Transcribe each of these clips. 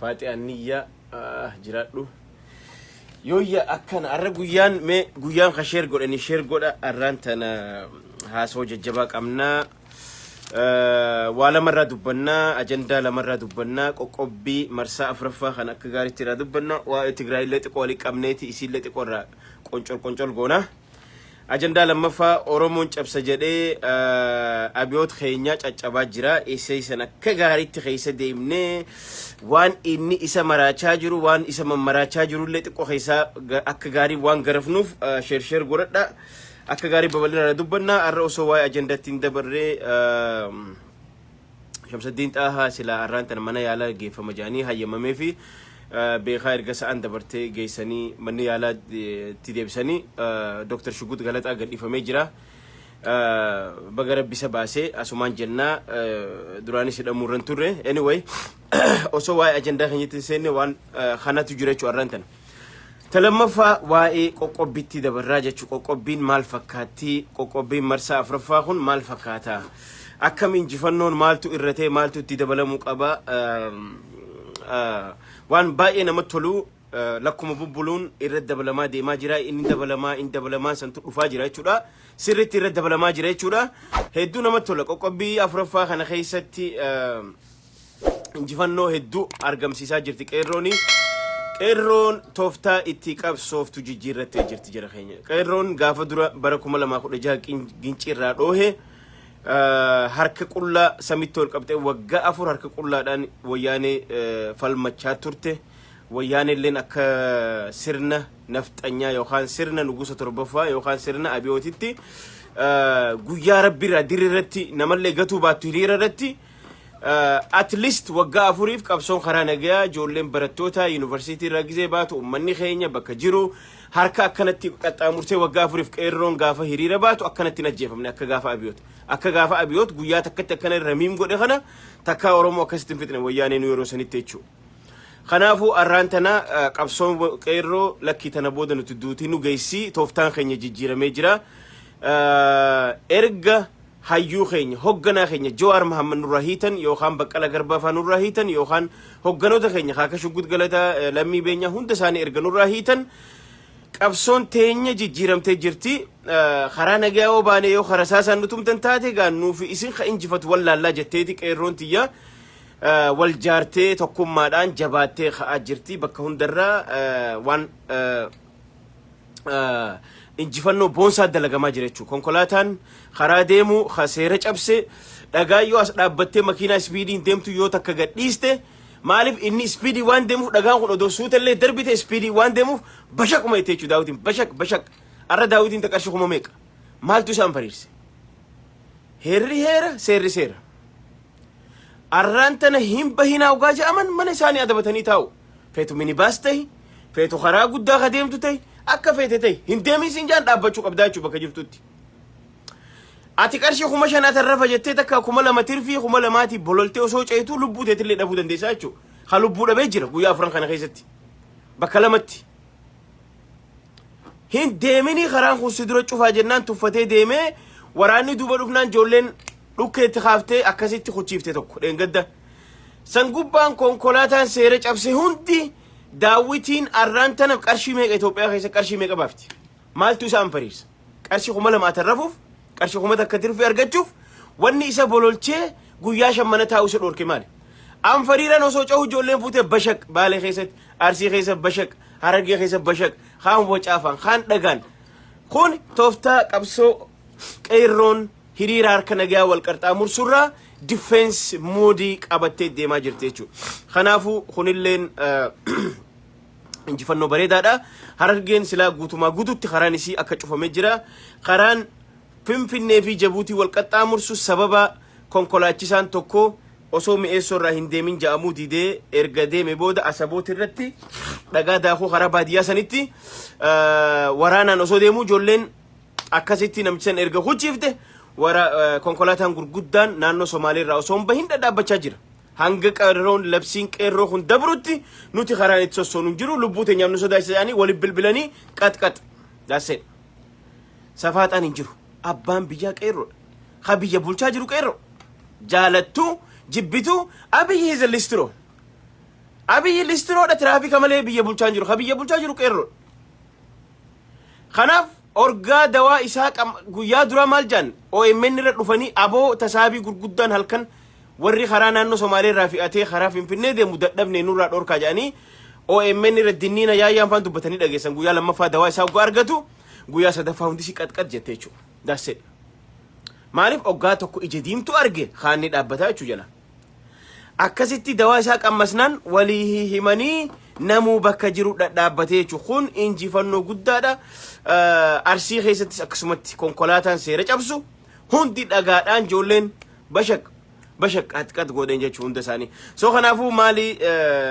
Faaxee Anniyyaa jiraadhu. Yooyya, akkana arra guyyaan mee guyyaan ka share godhani share godha. Arraan tana haasoo jajjabaa qabnaa. Waa lamarraa dubbannaa, ajandaa lamarraa dubbannaa, qoqqobbii marsaa afuraffaa kan akka gaariitti irraa dubbanna, waa'ee Tigraayillee xiqqoo walii qabneeti isiillee xiqqoo irraa qoncol qoncol goona. Ajandaa lammaffaa, Oromoon cabsa jedhee abiyoot keenya caccabaa jira. Isa san akka gaariitti keessa deemnee waan inni isa maraachaa jiru, waan isa mammaraachaa jirullee xiqqoo keessaa akka gaarii waan garafnuuf share share godhadha. Akka gaarii babal'ina irraa dubbanna. Har'a osoo waa'ee ajandaatti hin dabarree, Shamsaddiin Xaahaa silaa har'aan tana mana yaalaa geeffama jedhanii hayyamamee fi beekaa erga sa'aan dabartee geessanii manni yaalaa itti deebisanii Dr. Shugut Galaxaa gadhiifamee jira. Baga Rabbi isa baasee asumaan jennaa, duraanis hidhamuu irra hin turre. Anyway, osoo waa'ee ajandaa keenyatti hin seenne, waan kanatu jira jechuudha har'aan tana. Ta lammaffaa waa'ee qoqqobbiitti dabarraa jechuu. Qoqqobbiin maal fakkaatti? Qoqqobbiin marsaa afuraffaa kun maal fakkaata? Akkam injifannoon maaltu irra ta'e, maaltu itti dabalamuu qaba? Waan baay'ee namatti tolu, lakkuma bubbuluun irra dabalamaa deemaa jira. Inni dabalamaa, inni dabalamaa santu dhufaa jira jechuudha. Sirriitti irra dabalamaa jira jechuudha. Hedduu namatti tola. Qoqqobbii afuraffaa kana keessatti injifannoo hedduu argamsiisaa jirti qeerrooni. Qeerroon tooftaa itti qabsooftu jijjiirrattee jirti jira keenya. Qeerroon gaafa dura bara 2016 Gincii irraa dhoohe harka qullaa samitti ol qabxee waggaa 4 harka qullaadhaan wayyaanee falmachaa turte. Wayyaanee illeen akka sirna nafxanyaa yookaan sirna nugusa torbaffaa yookaan sirna abiyootitti guyyaa rabbiirraa dirri irratti namallee gatuu baattu hiriira irratti at least waggaa 4f qabsoon karaa nagayaa, ijoolleen barattoota yuunivarsiitii irraa gizee baatu, uummanni keenya bakka jiru harka akkanatti qaxxaamursee waggaa 4f qeerroon gaafa hiriira baatu akkanatti hin ajjeefamne akka gaafa abiyoot. Akka gaafa abiyoot guyyaa takkatti akkana ramiim godhe kana takkaa Oromoo akkasitti hin fixne wayyaaneen yeroo sanitti jechuudha. Kanaafuu arraan tana qabsoon qeerroo lakkii tana booda nuti duutii nu geessi, tooftaan keenya jijjiiramee jira. Erga hayyuu keenya, hogganaa keenya Jawaar Mahammad nurraa hiitan yookaan Baqqala Garbaa faa nurraa hiitan yookaan hogganoota keenya Kaaka Shuggut Galataa, Lammii Beenyaa hunda isaanii erga nurraa hiitan, qabsoon teenya jijjiiramtee jirti. Karaa nagaa yoo baane, yoo karaa saasaan nu tumtan taate gaa nuufi isin ka injifatu wallaallaa jetteeti qeerroon tiyya wal jaartee tokkummaadhaan jabaattee ka'aa jirti. Bakka hundarraa waan injifannoo boonsaa dalagamaa jira jechuudha. Konkolaataan karaa deemu ka seera cabse dhagaa yoo as dhaabbattee makiinaa speediin deemtu yoo takka gadhiiste, maaliif inni speedii waan deemuuf, dhagaan kun odoo suutallee darbite speedii waan deemuuf bashaquma itti jechuudha. Daawwitiin bashaq bashaq. Arra daawwitiin ta qarshii 5000 meeqa maaltu isaan fariirse? Heerri heera, seerri seera. Arraan tana hin bahinaa ugaa jedhaman mana isaanii adabatanii taa'u. Feetu minibaas tahi, feetu karaa guddaa ka deemtu tahi, akka feete tahi, hin deemin siin jaan dhaabbachuu qabdaa jechuudha bakka jirtutti. Ati qarshii 5000 atarrafa jettee takka 2000 tirfii 2000ti bololtee osoo ceetu lubbuu teetillee dhabuu dandeessaa jechuudha. Ha lubbuu dhabee jira guyyaa 4n kana keessatti. Bakka lamatti. Hin deeminii karaan kun si dura cufaa jennaan tuffatee deemee waraanni duuba dhufnaan ijoolleen dhukkeetti kaaftee akkasitti kuchiifte tokko dheengadda. San gubbaan konkolaataan seera cabse hundi daawwitiin arraan tana qarshii meeqa Itoophiyaa keessa qarshii meeqa baafti? Maaltu isa anfariirsa? Qarshii 2000 atarrafuuf, qarshii 1000 tirfii argachuuf wanni isa bololchee guyyaa 5 mana taa'u isa dhorke maali? Anfariiran osoo cahu ijoolleen fuutee bashaq. Baalee keessatti, Arsii keessa bashaq, Harargee keessa bashaq, kaan wacaafaan, kaan dhagaan. Kun tooftaa qabsoo qeerroon hiriira harka nagaa wal qaxxaamursurraa defense mode qabattee deemaa jirti jechuudha. Kanaafuu kunilleen injifannoo bareedaadha. Harargeen silaa guutumaa guututti karaan isii akka cufamee jira. Karaan Finfinnee fi Jabuutii wal qaxxaamursu sababa konkolaachisaan tokko osoo mi'eessoo irraa hin deemin ja'amuu didee erga deeme booda Asaboot irratti dhagaa daakuu karaa baadiyyaa sanitti waraanaan osoo deemuu ijoolleen akkasitti namicha san erga huchiifte, wara konkolaataan gurguddaan naannoo Somaalee irraa osoo hin bahin dhadhaabbachaa jira. Hanga qeerroon labsiin qeerroo kun dabrutti nuti karaan itti sossoonu hin jiru, lubbuu teenyaaf nu sodaachisanii waliin bilbilanii qaxqax. That's it. Safaaxaan hin jiru. Abbaan biyyaa qeerroodha. Ha biyya bulchaa jiru qeerroo. Jaalattuu jibbituu, Abiyyi is a listro. Abiyyi listiroodha, tiraafika malee biyya bulchaa jiru. Ka biyya bulchaa jiru qeerroodha. Kanaaf orgaa dawaa isaa guyyaa duraa maal jaan OMN irra dhufanii aboo tasaabii gurguddaan halkan warri karaa naannoo Somaalee irraa fe'atee karaa Finfinnee deemu dadhabne nurraa dhorkaa jedhanii OMN irra dinniina yaayyaan faan dubbatanii dhageessan. Guyyaa lammaffaa dawaa isaa oggaa argatu, guyyaa sadaffaa hundi si qaxqax jette jechuudha. That's it. Maaliif oggaa tokko ija diimtuu arge kaanni dhaabbataa jechuu jala. Akkasitti dawaa isaa qammasnaan walii himanii namuu bakka jiru dhadhaabbatee jechuudha. Kun injifannoo guddaadha. Arsii keessattis akkasumatti konkolaataan seera cabsu hundi dhagaadhaan ijoolleen bashaq bashaq qaxqax godhan jechuudha hunda isaanii. So kanaafuu maali,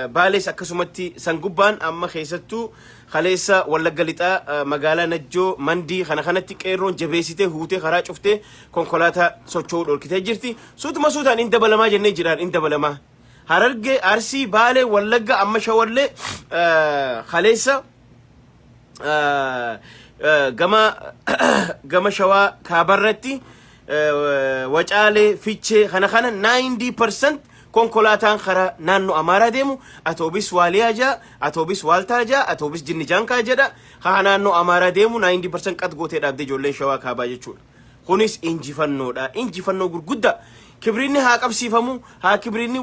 Baalees akkasumatti san gubbaan amma keessattuu kaleessa Wallagga Lixaa magaalaa Najjoo, Mandii kana kanatti qeerroon jabeessitee huutee karaa cuftee konkolaataa socho'uu dhorkitee jirti. Suutuma suutaan in dabalamaa jennee jiraan, in dabalamaa. Harargee, Arsii, Baalee, Wallagga, amma Shawallee kaleessa gama Shawaa kaabarratti Wacaalee, Fichee kana kana 90% konkolaataan karaa naannoo Amaaraa deemu, atoobis Waaliyaa jaa, atoobis Waaltaa jaa, atoobis Jinni Jaankaa jedha, haa naannoo Amaaraa deemu 90% qat gootee dhaabdee ijoolleen Shawaa kaabaa jechuudha. Kunis injifannoodha. Injifannoo gurguddaa. Kibriinni haa qabsiifamu, haa kibriinni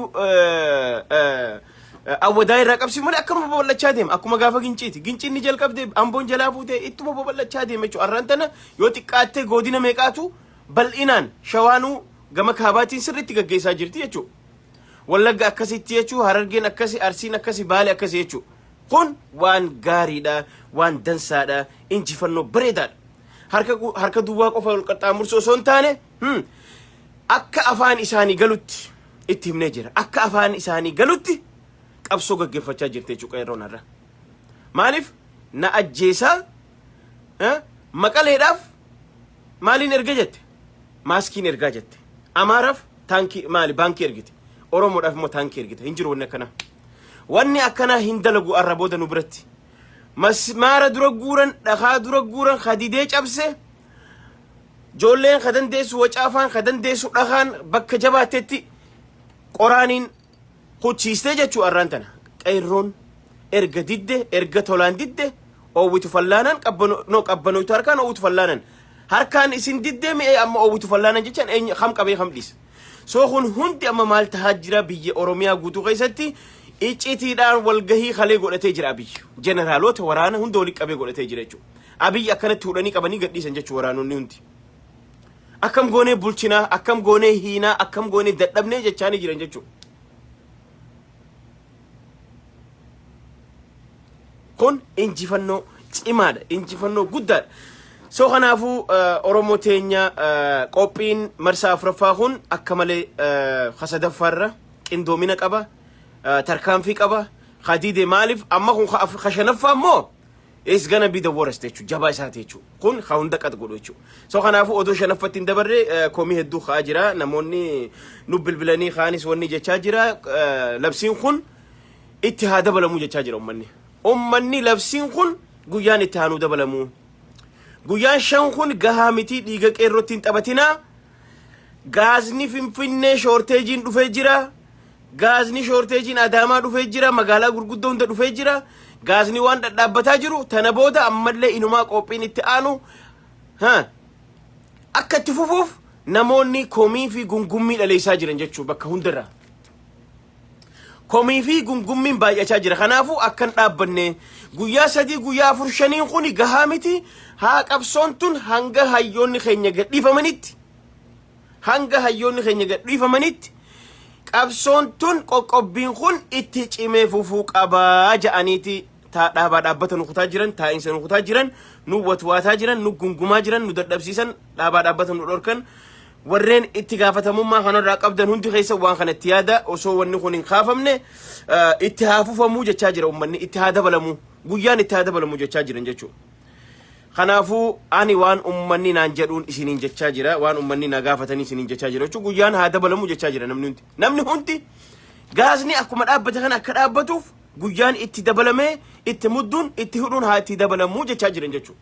awwadaa irraa qabsiifamu malee akkanuma babal'achaa deema. Akkuma gaafa Ginciiti. Ginciin ni jalqabde, Amboon jalaa fuutee ittuma babal'achaa deema jechuudha. Arraan tana yoo xiqqaattee godina meeqaatu bal'inaan Shawaanuu gama kaabaatiin sirriitti gaggeessaa jirti jechuudha. Wallagga akkasitti jechuudha, Harargeen akkasi, Arsiin akkasi, Baale akkasi jechuudha. Kun waan gaariidha, waan dansaadha, injifannoo bareedaadha. Harka duwwaa qofa wal qaxxaamursuu osoo hin taane, akka afaan isaanii galutti itti himnee jira. Akka afaan isaanii galutti qabsoo gaggeeffachaa jirti jechuudha qeerroon har'a. Maaliif na ajjeesaa Maqaleedhaaf maaliin erga jette? Maaskiin ergaa jette. Amaaraaf taankii maali baankii ergite. Oromoodhaaf immoo taankii ergite. Hin jiru wanni akkanaa. Wanni akkanaa hin dalagu arra booda nu biratti. Masmaara dura guuran, dhakaa dura guuran, kadidee cabse, ijoolleen ka dandeessu wacaafaan, ka dandeessu dhakaan, bakka jabaattetti qoraaniin kuchiistee jechuu arraan tana. Qeerroon erga didde, erga tolaan didde, oowwitu fallaanaan no qabbanoytu harkaan, oowwitu fallaanaan. Harkaan isin diddee mi'ee amma oowwitu fallaanaan jechaan eenyu kam qabee kam dhiisa. So kun hundi amma maal tahaa jira? Biyya Oromiyaa guutuu keessatti iccitiidhaan walgahii kalee godhatee jira Abiyyi. Jeneraalota waraana hunda walitti qabee godhatee jira jechuudha. Abiyyi akkanatti hudhanii qabanii gadhiisan jechuudha waraanonni hundi. Akkam goonee bulchinaa, akkam goonee hiinaa, akkam goonee dadhabnee jechaanii jiran jechuudha. Kun injifannoo cimaadha, injifannoo guddaadha. So kanaafuu Oromoo teenya, qophiin marsaa afuraffaa kun akka malee kasadaffaarra qindoomina qaba, tarkaanfii qaba. Kadiide maaliif amma kun ka shanaffaa immoo is gonna be the worst jechuudha, jabaa isaati jechuudha. Kun ka hunda qat godhu jechuudha. So kanaafuu odoo shanaffatti hin dabarre komii hedduu ka'aa jira. Namoonni nu bilbilanii kaanis wanni jechaa jira. Labsiin kun itti haa dabalamuu jechaa jira uummanni. Uummanni labsiin kun guyyaan itti haa nuu dabalamuu. Guyyaan 5 kun gahaa miti, dhiiga qeerrootti hin taphatinaa. Gaazni Finfinnee shortageiin dhufee jira. Gaazni shortageiin Adaamaa dhufee jira. Magaalaa gurguddoo hunda dhufee jira. Gaazni waan dhadhaabbataa jiru. Tana booda ammallee inumaa qophiin itti aanu akka itti fufuuf namoonni komii fi gungummii dhaleessaa jiran jechuu bakka hundarraa. Komii fi gungummiin baay'achaa jira. Kanaafuu akkan dhaabbanne guyyaa 3, guyyaa 4, 5n kun gahaa miti. Haa qabsoon tun hanga hayyoonni keenya gadhiifamanitti, hanga hayyoonni keenya gadhiifamanitti qabsoon tun, qoqqobbiin kun itti cimee fufuu qabaa ja'aniiti dhaabaa dhaabbata nu kutaa jiran, taa'insa nu kutaa jiran, nu watwaataa jiran, nu gungumaa jiran, nu dadhabsiisan, dhaabaa dhaabbata nu dhorkan. Warreen itti gaafatamummaa kanarraa qabdan hundi keessa waan kanatti yaada. Osoo wanni kun hin kaafamne itti haa fufamuu jechaa jira uummanni, itti haa dabalamuu, guyyaan itti haa dabalamuu jechaa jiran jechuudha. Kanaafuu ani waan uummanni naan jedhuun isiniin jechaa jira, waan uummanni na gaafatanii isiniin jechaa jira jechuudha. Guyyaan haa dabalamuu jechaa jira namni hundi. Namni hundi gaazni akkuma dhaabbate kana akka dhaabbatuuf guyyaan itti dabalamee itti mudduun itti hidhuun haa itti dabalamuu jechaa jiran jechuudha.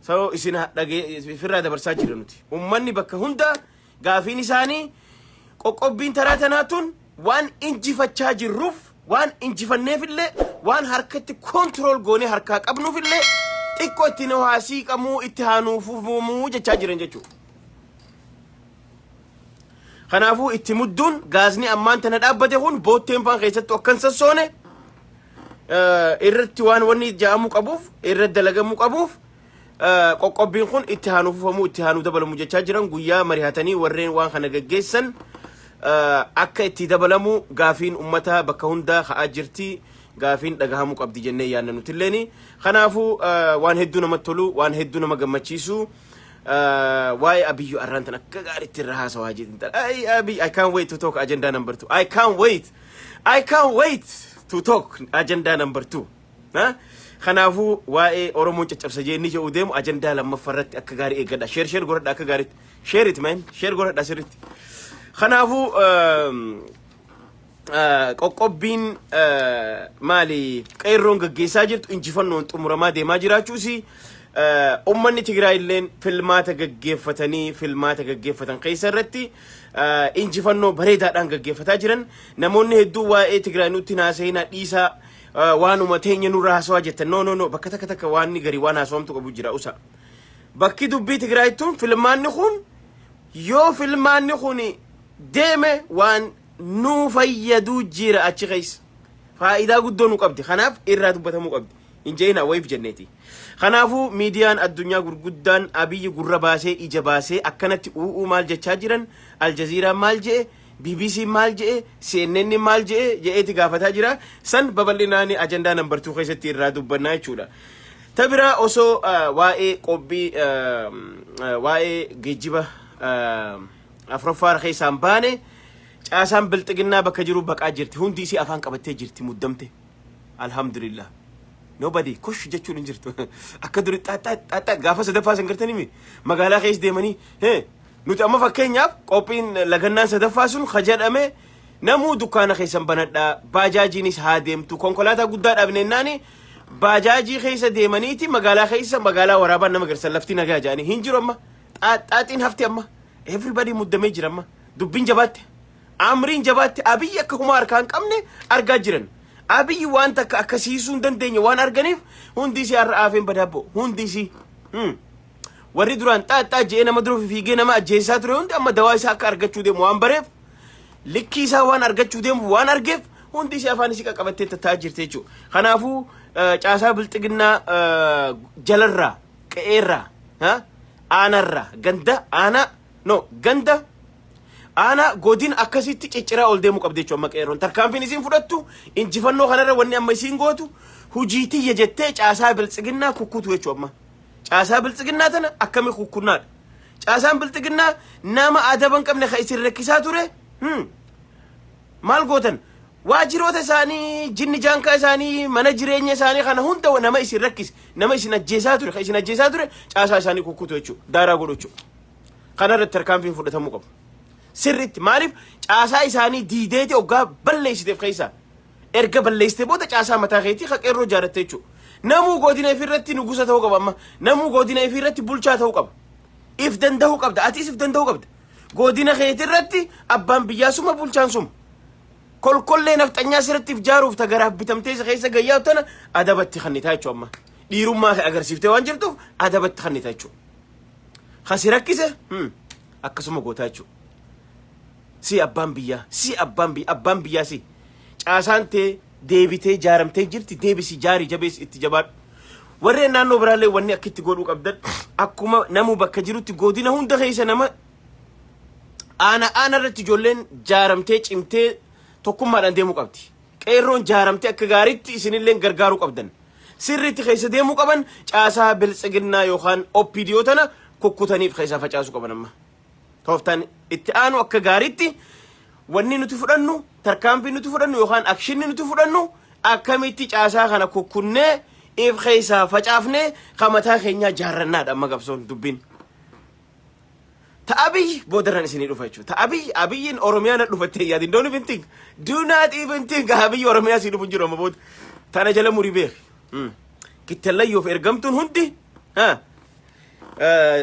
So isin dhagee ifirraa dabarsaa jira nuti. Uummanni bakka hunda gaafiin isaanii qoqqobbiin taraa tanaa tun Waan injifachaa jirruuf, waan injifanneefillee, waan harkatti control goonee harkaa qabnuufillee xiqqoo itti nu haa siiqamuu, itti haa nuufufamuu jechaa jiran jechuudha. Kanaafuu itti mudduun gaazni ammaan tana dhaabbate kun bootteen faan keessattuu akkan sassoone irratti waan wanni ja'amuu qabuuf, irratti dalagamuu qabuuf, qoqqobbiin kun itti haa nuufufamuu, itti haa nuu dabalamu jechaa jiran. Guyyaa mari'atanii warreen waan kana gaggeessan akka itti dabalamu gaafiin ummata bakka hundaa ka'aa jirti. Gaafiin dhagahamuu qabdi jennee yaadna nutilleeni. Kanaafuu waan hedduu namatti tolu, waan hedduu nama gammachiisu, waa'ee Abiyyu arraan tan akka gaariitti irra haasawaa jirti. Ay Abiy, I can't wait to talk agenda number two. I can't wait. I can't wait to talk agenda number two. Kanaafuu waa'ee Oromoon caccabsa jee inni jedhu deemu ajandaa lammaffaa irratti akka gaarii eeggadha. Share, share godhadha akka gaariitti. Share it, man. Share godhadha sirriitti. Kanaafuu qoqqobbiin maali qeerroon gaggeessaa jirtu injifannoon xumuramaa deemaa jiraachuusi, ummanni Tigraay illeen filmaata gaggeeffatanii, filmaata gaggeeffatan keessa irratti injifannoo bareedaadhaan gaggeeffataa jiran. Namoonni hedduu waa'ee Tigraay nutti haasa'ina dhiisaa, waanuma teenya nurra haasawaa jettan. No, no, no, bakka takka takka waan garii waan haasawamtu qabu jira. Usa bakki dubbii Tigraay tun filmaanni kun, yoo filmaanni kun deeme waan nu fayyaduu jira achi keessa, faayidaa guddoo nu qabdi. Kanaaf irraa dubbatamuu qabdi hin jeena wayiif jenneeti. Kanaafuu miidiyaan addunyaa gurguddaan Abiyyi gurra baasee ija baasee akkanatti u'uu maal jechaa jiran? Aljaziiraan maal je'e? BBC maal je'e? CNN maal je'e je'eeti gaafataa jira. San babal'inaan ajandaa number two keessatti irraa dubbannaa jechuudha. Ta biraa osoo waa'ee qobbii, waa'ee geejjiba afuraffaa keessaan baane, caasaan bilxiginnaa bakka jiru baqaa jirti. Hundi isii afaan qabattee jirti, muddamte. Alhamdulillah, nobody kush jechuun hin jirtu. Akka duri xaaxaa xaaxaa gaafa sadaffaa san gartanii magaalaa keessa deemanii. Nuti amma fakkeenyaaf qophiin lagannaan sadaffaa sun ka jedhame namuu dukkaana keessan banadhaa, baajaajiinis haa deemtu, konkolaataa guddaa dhabneennaani baajaajii keessa deemaniiti magaalaa keessa magaalaa waraabaan nama garsan lafti nagaa jedhanii hin jiru. Amma xaaxiin hafti. Amma everybody muddamee jira. Amma dubbiin jabaatte, amriin jabaatte. Abiyyi akka humaa harkaa hin qabne argaa jiran. Abiyyi waan takka akkasiisuu hin dandeenye waan arganiif hundi isii har'a aafeen badaabbo. Hundi isii warri duraan xaaxaa je'ee nama dura fiigee nama ajjeessaa ture hundi amma dawaa isaa akka argachuu deemu waan bareef, likkii isaa waan argachuu deemu waan argeef, hundi isii afaan isii qaqqabattee tattaa'aa jirti jechuudha. Kanaafuu caasaa bilxiginnaa jalarraa, qe'eerraa, aanarraa, ganda aanaa, no, ganda, aanaa, godin akkasitti cicciraa ol deemuu qabdi jechuudha. Amma qeerroon tarkaanfiin isiin fudhattu injifannoo kanarra wanni amma isiin gootu hujii tiyya jettee caasaa bilxiginnaa kukkutu jechuudha. Amma caasaa bilxiginnaa tana akkami kukkunnaadha? Caasaan bilxiginnaa nama adaba hin qabne ka isin rakkisaa ture maal gootan? Waajiroota isaanii, jinni jaankaa isaanii, mana jireenya isaanii kana hunda nama isin rakkise, nama isin ajjeesaa ture, ka isin ajjeesaa ture caasaa isaanii kukkutu jechuudha, daaraa godhu jechuudha. Kana irratti tarkaanfiin fudhatamuu qabu sirriitti. Maaliif? Caasaa isaanii diideeti hoggaa balleessiteef keessaa erga balleessitee booda caasaa mataa keetii ka qeerroo ijaarratte jechuudha. Namuu godina ifii irratti nugusa ta'uu qaba. Amma namuu godina ifii irratti bulchaa ta'uu qaba. If danda'uu qabda. Atis if danda'uu qabda. Godina keetii irratti abbaan biyyaa suma, bulchaan suma. Kolkollee nafxanyaa sirriitti if jaaruuf tagaraaf bitamtee isa keessa gayyaa tana adabatti kannitaa jechuudha. Amma dhiirummaa kee agarsiiftee waan jirtuuf adabatti kannitaa jechuudha. Kasi rakkise akkasuma gootaa jechuudha. Si abbaan biyyaa, si abbaan biyyaa, abbaan biyyaa si. Caasaan tee deebitee jaaramtee jirti, deebisi, jaarii, jabeessi, itti jabaadhu. Warreen naannoo biraallee wanni akka itti godhuu qabdan akkuma namuu bakka jirutti godina hunda keessa nama aana aana irratti ijoolleen jaaramtee cimtee tokkummaadhaan deemuu qabdi. Qeerroon jaaramtee akka gaariitti isinillee gargaaruu qabdan. Sirriitti keessa deemuu qaban. Caasaa biltsiginnaa yookaan OPDO tana kukkutaniif keessaa facaasuu qaban amma. Tooftaan itti aanu akka gaariitti wanni nuti fudhannu, tarkaanfii nuti fudhannu yookaan actionni nuti fudhannu akkamitti caasaa kana kukkunnee if keessaa facaafnee ka mataa keenyaa jaarrannaadha amma qabsoon dubbiin. Ta Abiy boodarran isinii dhufa jechuudha. Ta Abiy, Abiyyiin Oromiyaa na dhufattee yaadin. Don't even think. Do not even think. Abiy Oromiyaa sii dhufu hin jiru amma booda. Tana jala murii beeki. Kittallayyoof ergamtuun hundi.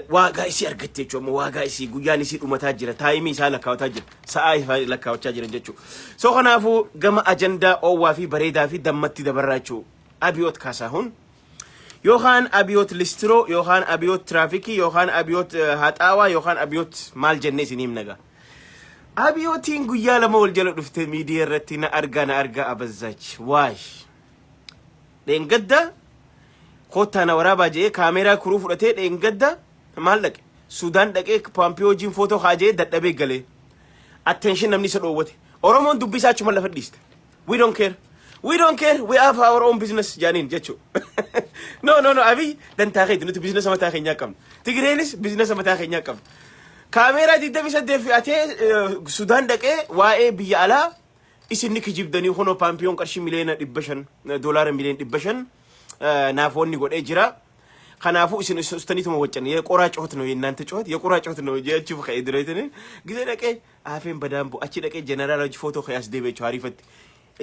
Waagaa isii argatte jechuudha. Amma waagaa isii, guyyaan isii dhumataa jira. Time isaa lakkaa'ataa jira. Sa'aa isaa lakkaa'achaa jiran jechuudha. So kanaafuu gama ajandaa oowwaa fi bareedaa fi dammatti dabarraa jechuudha. Abiyoot Kaasaahun yookaan Abiyoot Listiroo yookaan Abiyoot Tiraafikii yookaan Abiyoot Haxaawaa yookaan Abiyoot maal jennee isin himnaga. Abiyootiin guyyaa 2 wal jala dhufte miidiyaa irratti na argaa na argaa abazzach waash. Dheengadda kottaa na waraabaa jedhee kaameeraa kuruu fudhatee dheengadda maal dhaqe? Sudaan dhaqee Paampiyoo wajjin footoo kaa jedhee dadhabee galee. Attention namni isa dhoowwate. Oromoon dubbii isaa achuma lafa dhiiste. We don't care. We don't care. We have our own business jaaniin jechuudha. No, no, no. Abiy, dantaa keeti, nuti business mataa keenyaa qabna. Tigireenis business mataa keenyaa qabna. Kaameeraa 28 fe'atee Sudaan dhaqee waa'ee biyya alaa isin ni kijibdanii, kunoo Paampiyoon qarshii 500,000,000, doolaara 500,000,000 naaf wanni godhee jira. Kanaafuu isin ustaniituma waccan የቁራ ጩኸት ነው የእናንተ ጩኸት የቁራ ጩኸት ነው jechuuf ka'ee dureetini gisee dhaqee afeen badaan bu'u achi dhaqee jeneraal hojii footoo ka'ee as deebi'e jechuudha ariifatti.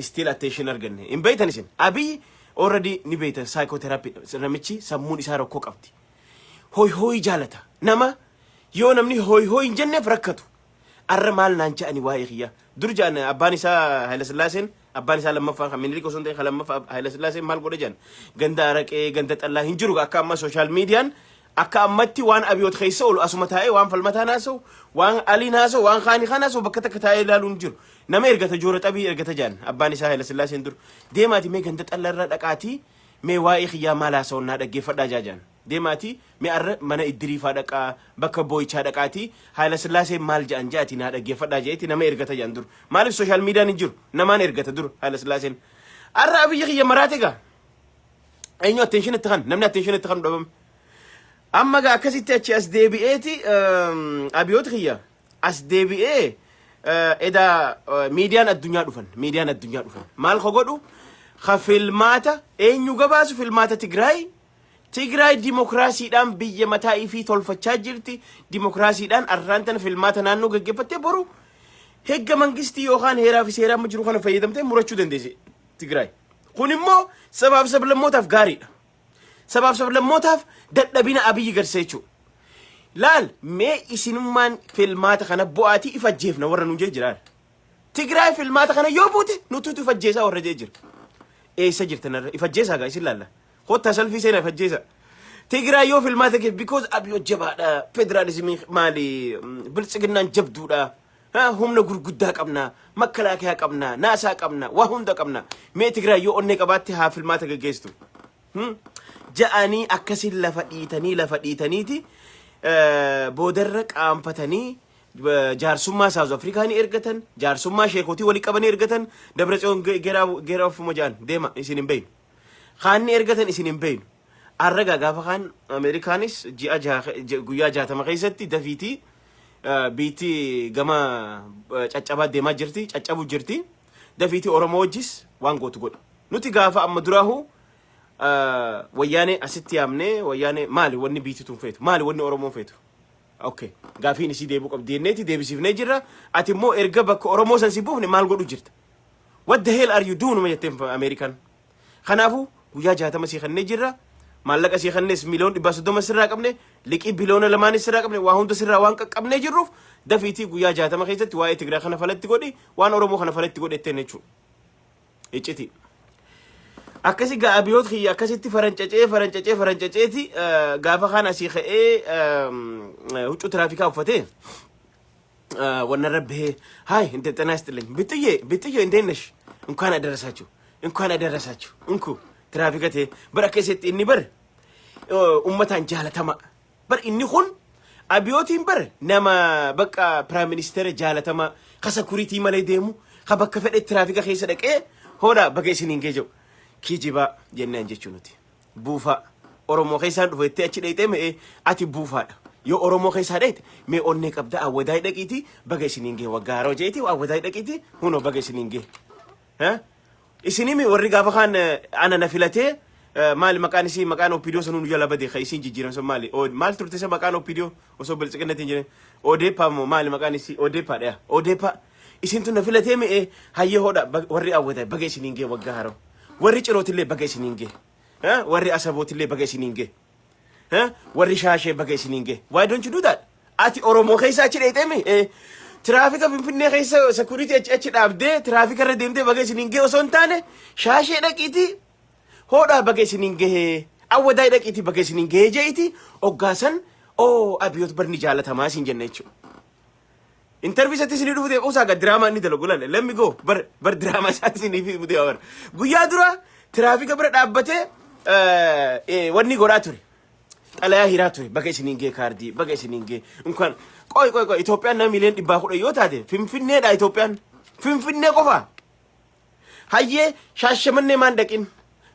Still attention arganne. Hin beeytan isin. Abiy already ni beeytan, psychotherapy namichi sammuun isaa rakkoo qabdi. Hoy hoy jaalata. Nama yoo namni hoy hoy hin jenneef rakkatu. Arra maal naan je'ani waa'ee kiyya. Dur ja'an abbaan isaa Haayilasillaaseen, abbaan isaa lammaffaa kan Minilik osoo hin ta'in kan lammaffaa Haayilasillaaseen maal godhe jedhan, ganda araqee ganda xallaa hin jiru. Akka amma social mediaan akka ammatti waan Abiyoot keessa oolu asuma taa'ee waan Falmataa naasa'u, waan Alii naasa'u, waan Kaanii kan naasa'u bakka takka taa'ee ilaaluu hin jiru. Nama ergata, joora xabii ergata jedhan abbaan isaa Haayilasillaaseen dur. Deemaati mee ganda xallaa irra dhaqaatii mee waa'ee kiyyaa maal haasa'u naa dhaggeeffadhaa jaajaan. Deemaati mee arra mana iddiriifaa dhaqaa, bakka boo'ichaa dhaqaatii Haayila Sillaaseen maal jedhan jedhati naa dhaggeeffadhaa jedheeti nama ergata jedhan dur. Maaliif? Social mediaan hin jiru, namaan ergata dur Haayila Sillaaseen. Arra Abiyyi kiyya maraate gaa. Eenyu attention itti kan namni attention itti kan dhabame. Amma gaa akkasitti achi as deebi'eeti Abiyoota kiyya as deebi'ee edaa miidiyaan addunyaa dhufan, miidiyaan addunyaa dhufan maal ka godhu ka filmaata eenyu gabaasu, filmaata Tigraay. Tigraay dimokiraasiidhaan biyya mataa ifii tolfachaa jirti. Dimokiraasiidhaan arraan tana filmaata naannoo gaggeeffattee boru hegga mangistii yookaan heeraa fi seeraa amma jiru kana fayyadamtee murachuu dandeesse Tigraay. Kun immoo sabaaf sablammootaaf gaariidha. Sabaaf sablammootaaf dadhabina Abiyyi garsiisa jechuudha. Laal mee, isinummaan filmaata kana bu'aatii if ajjeefna warra nuun jee jiraan. Tigraay filmaata kana yoo buute nututu if ajjeesaa warra jee jira. Eessa jirtan irra? If ajjeesaa gaa isin laalla. Kottaa salfii seenaa if ajjeesaa. Tigraay yoo filmaata kee, because Abiyyoo jabaadha. Federaalizimii maali? Biltsiginnaan jabduudha. Humna gurguddaa qabna. Makalaakiyaa qabna. Naasaa qabna. Waa hunda qabna. Mee Tigraay yoo onnee qabaatte haa filmaata gaggeessitu. Ja'anii akkasin lafa dhiitanii lafa dhiitaniiti boodarra qaanfatanii jaarsummaa South Afrikaa ni ergatan, jaarsummaa sheekotii walii qabanii ergatan. Dabra Tsiyoon geeraa ofuma ja'an deema, isin hin beeynu. Kaan ni ergatan, isin hin beeynu. Arragaa gaafa kaan Ameerikaanis ji'a guyyaa 60 keessatti dafiitii biitti gama caccabaa deemaa jirti, caccabu jirti. Dafiitii Oromoo wajjis waan gootu godhu. Nuti gaafa amma duraahu Wayyaanee asitti yaamnee, Wayyaanee maali wanni biitti tun feetu, maali wanni Oromoon feetu? Okay. Gaafiin isii deebi'uu qabdi jenneeti deebisiifnee jirra. Ati immoo erga bakka Oromoo san si buufne maal godhu jirta? What the hell are you doing? Jetteen Ameerikaan. Kanaafuu guyyaa 60 sii kennee jirra. Maallaqa sii kennees 30 miliyoon sirraa qabne, liqii biliyoona 2 sirraa qabne, waa hunda sirraa waan qaqqabnee jirruuf dafiitii guyyaa 60 keessatti waa'ee Tigraay kana falatti godhi, waan Oromoo kana falatti godhi jetteen jechuudha. Icciti. Akkasi gaa Abiyoot kiyya akkasitti farancacee farancacee farancaceeti gaafa kaan asii ka'ee huccuu tiraafikaa uffatee wanna rabbee ሀይ እንደ ጤና ይስጥልኝ ብጥዬ ብጥዬ እንዴት ነሽ? እንኳን አደረሳችሁ፣ እንኳን አደረሳችሁ፣ እንኩ tiraafika ta'e bara keessatti inni bar ummataan jaalatama bar. Inni kun Abiyootiin bar nama bakka prime minister jaalatama ka security malee deemu, ka bakka fedhe tiraafika keessa dhaqee hoodha baga isiniin gee jedhu. Kijibaa jennaan jechuu nuti buufaa Oromoo keessaan dhufe jettee achi dhayxee me'ee ati buufaadha. Yoo Oromoo keessaa dhayxe mee onnee qabda Awwadaay dhaqiiti baga isiniin gee waggaa haroo jeeti, Awwadaay dhaqiiti hunoo baga isiniin gee. Isinimi warri gaafa kaan ana na filatee maali maqaan isii, maqaan OPDO sanuu nu jala bade, ka isiin jijjiiran sun maali? Maal turte isa maqaan OPDO osoo Biltsiginnatiin hin jirin? Odeepaa moo maali maqaan isii? Odeepaa dha. Odeepaa isin tun na filatee mi'ee hayyee hodha warri Awwadaay baga isiniin gee waggaa haroo, warri Cirootillee baga isiniin gee, warri Asabootillee baga isiniin gee. Warri Shaashee baga isiniin gahe. Why don't you do that? Ati Oromoo keessa achi dheexeemi. Tiraafika Finfinnee keessa security achi achi dhaabdee tiraafika irra deemtee baga isiniin gahe osoo hin taane, Shaashee dhaqiitii hoodhaa baga isiniin gahee, Awwadaay dhaqiitii baga isiniin gahee je'iti. Oggaasan oo Abiyoot barni jaalatamaa isin jenna jechuudha. Interview isatti isinii dhufu deemu usaa diraamaa inni dalagu lalle. Let me go. Bar bar diraamaa isaatti isinii fi deema bar. Guyyaa dura tiraafika bira dhaabbatee wanni godhaa ture. Xalayaa hiraa ture. Baga isiniin gahee, kaardii baga isiniin gahee. Unkaan qoy qoy qoy, Itoophiyaan nama miliyoona 110 yoo taate, Finfinneedha Itoophiyaan. Finfinnee qofa. Hayyee, Shaashamannee maan dhaqin?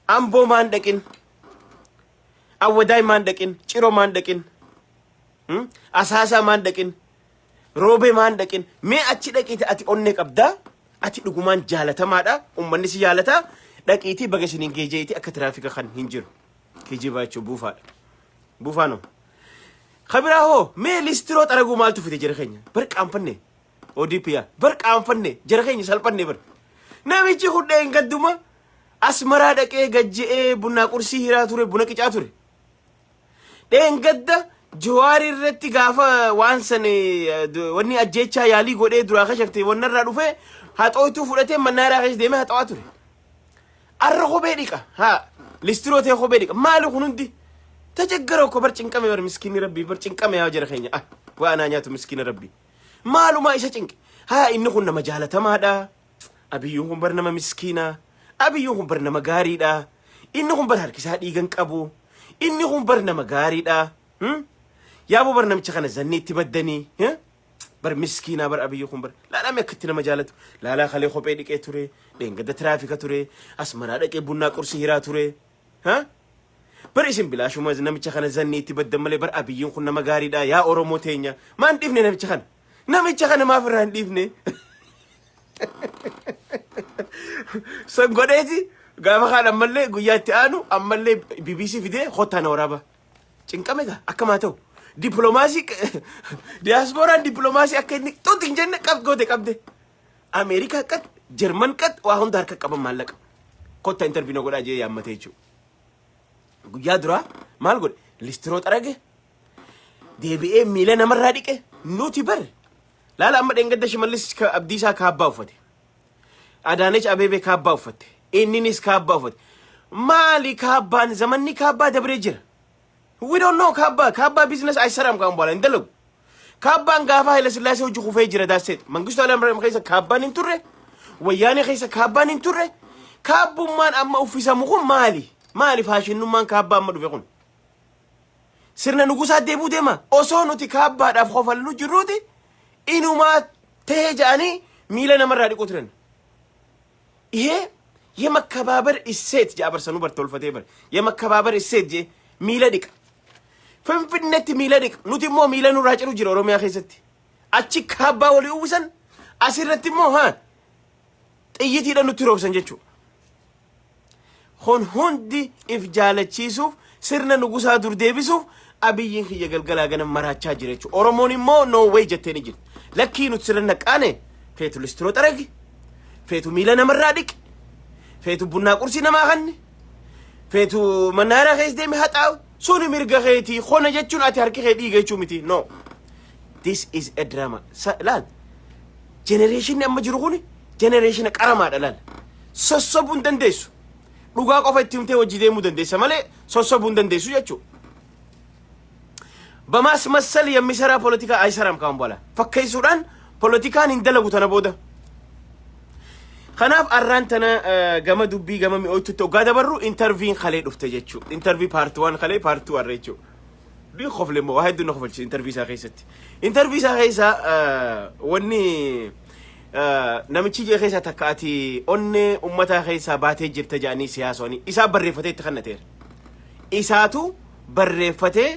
Amboo maan dhaqin? Awwadaay maan dhaqin? Ciroo maan dhaqin? Asaasaa maan dhaqin? Roobee maan dhaqin? Mee achi dhaqiiti, ati onnee qabdaa? Ati dhugumaan jaalatamaadha. Uummanni si jaalataa. Dhaqiitii baga isiniin geejeeti akka tiraafika kan hin jiru. Kijibaa jechuun buufaadha. Buufaanoo. Kabiraa hoo, mee listiroo xaraguu maaltu fide jara keenya? Bar qaanfanne. ODP yaa. Bar qaanfanne. Jara keenya salphanne bar. Namichi hudheen gadduma Asmaraa dhaqee gajje'ee bunaa qursii hiraa ture, buna qicaa ture. Dheengadda Jawaar irratti gaafa waan san wanni ajjeechaa yaalii godhee duraa kashafte wannarraa dhufee haxooytuu fudhatee mannaaraa keessa deemee haxawaa ture. Arra kophee dhiqa. Haa, listiroo ta'e kophee dhiqa. Maali kun hundi? Tajaggara okko bar, cinqame bar, miskiinni rabbii bar cinqame. Yaa jara keenya, ah, waa anaa nyaatu, miskiina rabbii. Maalumaa isa cinqe? Haa, inni kun nama jaalatamaadha. Abiyyuun kun bar nama miskiina. Abiyyuun kun bar nama gaariidha. Inni kun bar harkisaa dhiigan qabu. Inni kun bar nama gaariidha. Yaaboo bar namicha kana zanni itti baddanii. Bar miskiinaa bar Abiyyi kun bar. Laalaa akkatti nama jaalatu. Laalaa, kalee kophee dhiqee ture. Dheengadda tiraafika ture. Asmaraa dhaqee bunnaa qursii hiraa ture. Ha? Bar isin bilaashuma namicha kana zanni itti baddan malee bar Abiyyiin kun nama gaariidha. Yaa Oromoo teenya. Maan dhiifne namicha kana? Namicha kana maaf irraa hin dhiifne? San godheeti gaafa kaan ammallee guyyaa itti aanu ammallee BBC fidee kottaa na waraaba. Cinqame gaa, akkamaa ta'u. Dippiloomaasii diyaaspooraan dippiloomaasii akka inni xuxi hin jenne qab goote qabde. Ameerikaa qat, Jarman qat, waa hunda harka qaban maallaqa. Kottaa interview na godhaa jee yaammatee jechuudha. Guyyaa duraa maal godhe? Listiroo xarage. Deebi'ee miila namarraa dhiqe. Nuti bar. Laala, amma dheengadda Shimallis Abdiisaa kaabbaa uffate. Adaanech Abeebee kaabbaa uffatte. Inninis kaabbaa uffate. Maali kaabbaan? Zamanni kaabbaa dabree jira. We don't know kaabbaa. Kaabbaa business አይሰራም ካሁን በኋላ hin dalagu. Kaabbaan gaafa Haile Sillaasee hojii kufee jira daasseet. Mangistu Hayilamaariyaam keessa kaabbaan hin turre. Wayyaanee keessa kaabbaan hin turre. Kaabbummaan amma uffisamu kun maali? Maali faashinnummaan kaabbaa amma dhufe kun? Sirna nugusaa deebuu deema. Osoo nuti kaabbaadhaaf kofallu jirruuti inumaa tahee ja'anii miila namarraa dhiquu turan. ይሄ የመከባበር እሴት jedha barsanuu bar tolfatee bar የመከባበር እሴት jee miila dhiqa. Finfinneetti miila dhiqa. Nuti immoo miila nurraa ciru jira Oromiyaa keessatti. Achi kaabbaa walii uwwisan, asirratti immoo haa xiyyitiidha nutti roobsan jechuudha. Kun hundi if jaalachiisuuf, sirna nugusaa dur deebisuuf Abiyyiin kiyya galgalaa gana maraachaa jira jechuudha. Oromoon immoo no way jettee ni jirti. Lakkii, nuti sirna naqaane, feetu listiroo xaragi, feetu miila namarraa dhiqi, feetu bunnaa qursii namaa kanni, feetu mannaaraa keessa deeme haxaa'u, suni mirga keetii. Kona jechuun ati harki kee dhiiga jechuu miti. No. This is a drama. Laal. Generationni amma jiru kuni generation qaramaadha laal. Sossobuu hin dandeessu. Dhugaa qofa itti himtee hojii deemuu dandeessa malee sossobuu hin dandeessu jechuudha. በማስመሰል የሚሰራ ፖለቲካ አይሰራም ካሁን በኋላ። Fakkeessuudhaan poolitikaan hin dalagu tana booda. Kanaaf arraan tana gama dubbii gama mi'ooytutti hoggaa dabarru, interviewn kalee dhufte jechuudha. Interview part one kalee, part two har'a jechuudha. Ni kofle immoo, waa hedduu na kofalchise interview isaa keessatti. Interview isaa keessa wanni namichi jee keessa takka ati onnee ummataa keessaa baatee jirta jedhanii siyaasonni isaa barreeffatee itti kennateera. Isaatu barreeffatee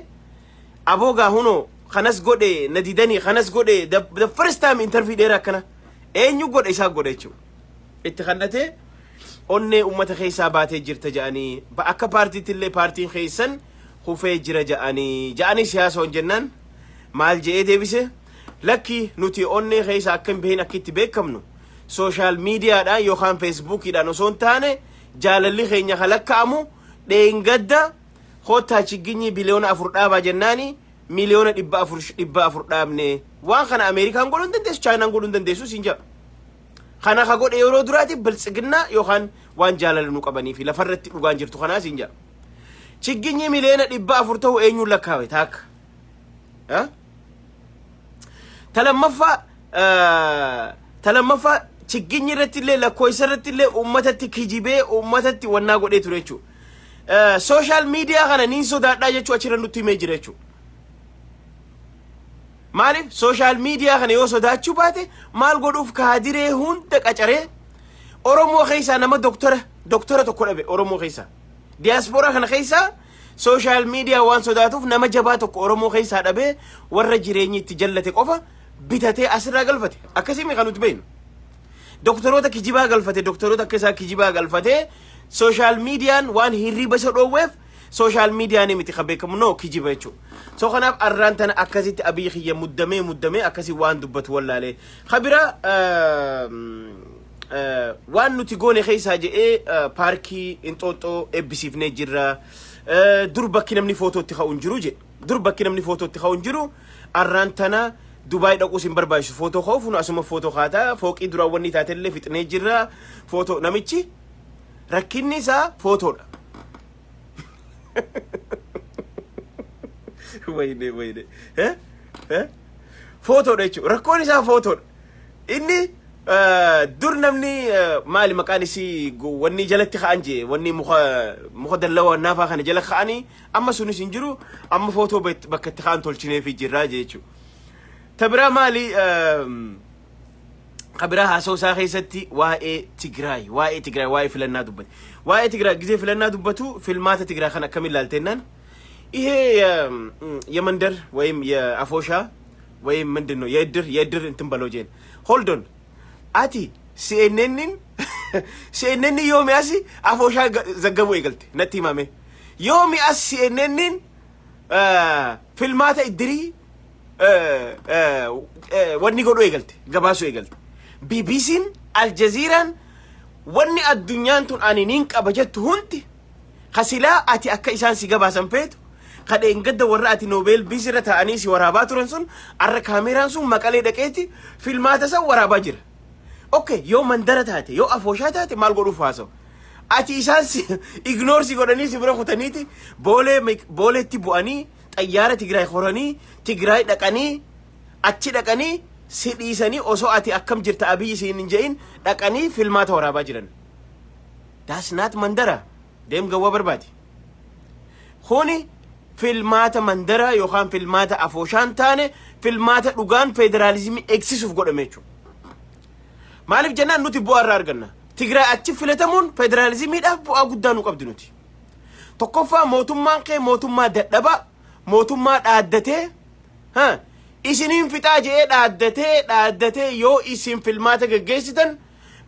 aboo gaa hunoo kanas godhe na didanii kanas godhe. The first time interview dheeraa akkana eenyu godhe? Isaa godhe jechuudha. Itti kannatee onnee ummata keessaa baatee jirta jedhanii, akka paartiitti illee paartiin keessan kufee jira jedhanii siyaasa jennaan maal je'ee deebise? Lakki, nuti onnee keessa akka hin bahin akka itti beekamnu social mediadhaan yookaan Facebookiidhaan osoo hin taane, jaalalli keenya kalakka'amu dheengadda Koottaa chigginyii 4 biliyoona dhaabaa jennaani 400 miliyoona 400 dhaabne. Waan kana Ameerikaan godhuu hin dandeessu, Chaayinaan godhuu hin dandeessu siin jedha. Kana ka godhe yeroo duraati Biltsiginnaa yookaan waan jaalala nu qabanii fi lafarratti dhugaan jirtu kanaa siin jedha. Chigginyii 400 miliyoona ta'u eenyuun lakkaawe taakka? Ta lammaffaa, chigginyi irratti illee, lakkoofsa irratti illee uummatatti kijibee, uummatatti wannaa godhee ture jechuudha. Social media kana niin sodaadhaa jechuu achirra nutti himee jira jechuudha. Maaliif social media kana yoo sodaachuu baate, maal godhuuf kaadiree hunda qacaree Oromoo keessaa nama doktora tokko dhabe? Oromoo keessaa, diyaaspooraa kana keessaa, social media waan sodaatuuf nama jabaa tokko Oromoo keessaa dhabee, warra jireenyi itti jallate qofa bitatee asirraa galfate. Akkasii kan nuti beeknu. Doktoroota kijibaa galfate, doktoroota akka isaa kijibaa galfatee, social mediaan waan hirriba isa dhoowweef social mediaan miti kan beekamu, no, kijiba jechuudha. So kanaaf arraan tana akkasitti Abiyyi kiyya muddamee muddamee akkasii waan dubbatu wallaalee. Kabira waan nuti goone keessaa jedhee paarkii Inxooxxoo eebbisiifnee jirra. Dur bakki namni footootti ka'u hin jiru jedhe. Dur bakki namni footootti ka'u hin jiru. Arraan tana Dubaay dhaquus hin barbaachisu footoo ka'uuf, nu asuma footoo kaataa, fooqii duraan wanni taatellee fixnee jirra. Footoo namichi rakkinni isaa footoodha. Wayne wayne. Footoodha jechuudha. Rakkoon isaa footoodha. Inni dur namni maali maqaan isii wanni jalatti ka'an jee, wanni muka dallawaa naafaa kana jala ka'anii, amma sunis hin jiru, amma footoo bakka itti ka'an tolchineefii jirraa jee jechuudha. Ta biraa maali? Kabiraa haasa'u isaa keessatti waa'ee Tigraay, waa'ee filannaa dubbate. Waa'ee Tigraay gizee filannaa dubbatu, filmaata Tigraay kan akkamiin ilaaltennaan, ይሄ የመንደር ወይም የአፎሻ ወይም ምንድን ነው የእድር እንትን በለው jeen. Hold on, ati CNN yoomi asi afooshaa zaggabuu eegalte natti himame? Yoomi as CNNin filmaata iddirii wanni godhuu eegalte, gabaasuu eegalte? BBC'n, Aljaziiraan, wanni addunyaan tun ani niin qaba jettu hundi kasilaa ati akka isaan si gabaasan feetu, kadheen gadda warra ati Nobel Peace irra ta'anii si waraabaa turan sun, arra kaameraan sun Maqalee dhaqeeti filmaata san waraabaa jira. Okay, yoo mandara taate, yoo afooshaa taate, maal godhuuf haasa'u? Ati isaan si ignore si godhanii si bira kutaniiti Boolee Booleetti bu'anii, xayyaara Tigraay horanii, Tigraay dhaqanii, achi dhaqanii si dhiisanii, osoo ati akkam jirta Abiyyi siin hin je'in dhaqanii filmaata waraabaa jiran. That's not mandara. Deem gawwaa barbaadi. Kuni filmaata mandara yookaan filmaata afooshaan taane, filmaata dhugaan federaalizimii eegsisuuf godhame jechuudha. Maaliif jennaan, nuti bu'aa irraa arganna. Tigraay achi filatamuun federaalizimiidhaaf bu'aa guddaa nu qabdi nuti. Tokkoffaa, mootummaan kee mootummaa dadhabaa, mootummaa dhaaddatee, ha, isiniin fixaa je'ee dhaaddatee dhaaddatee, yoo isin filmaata geggeessitan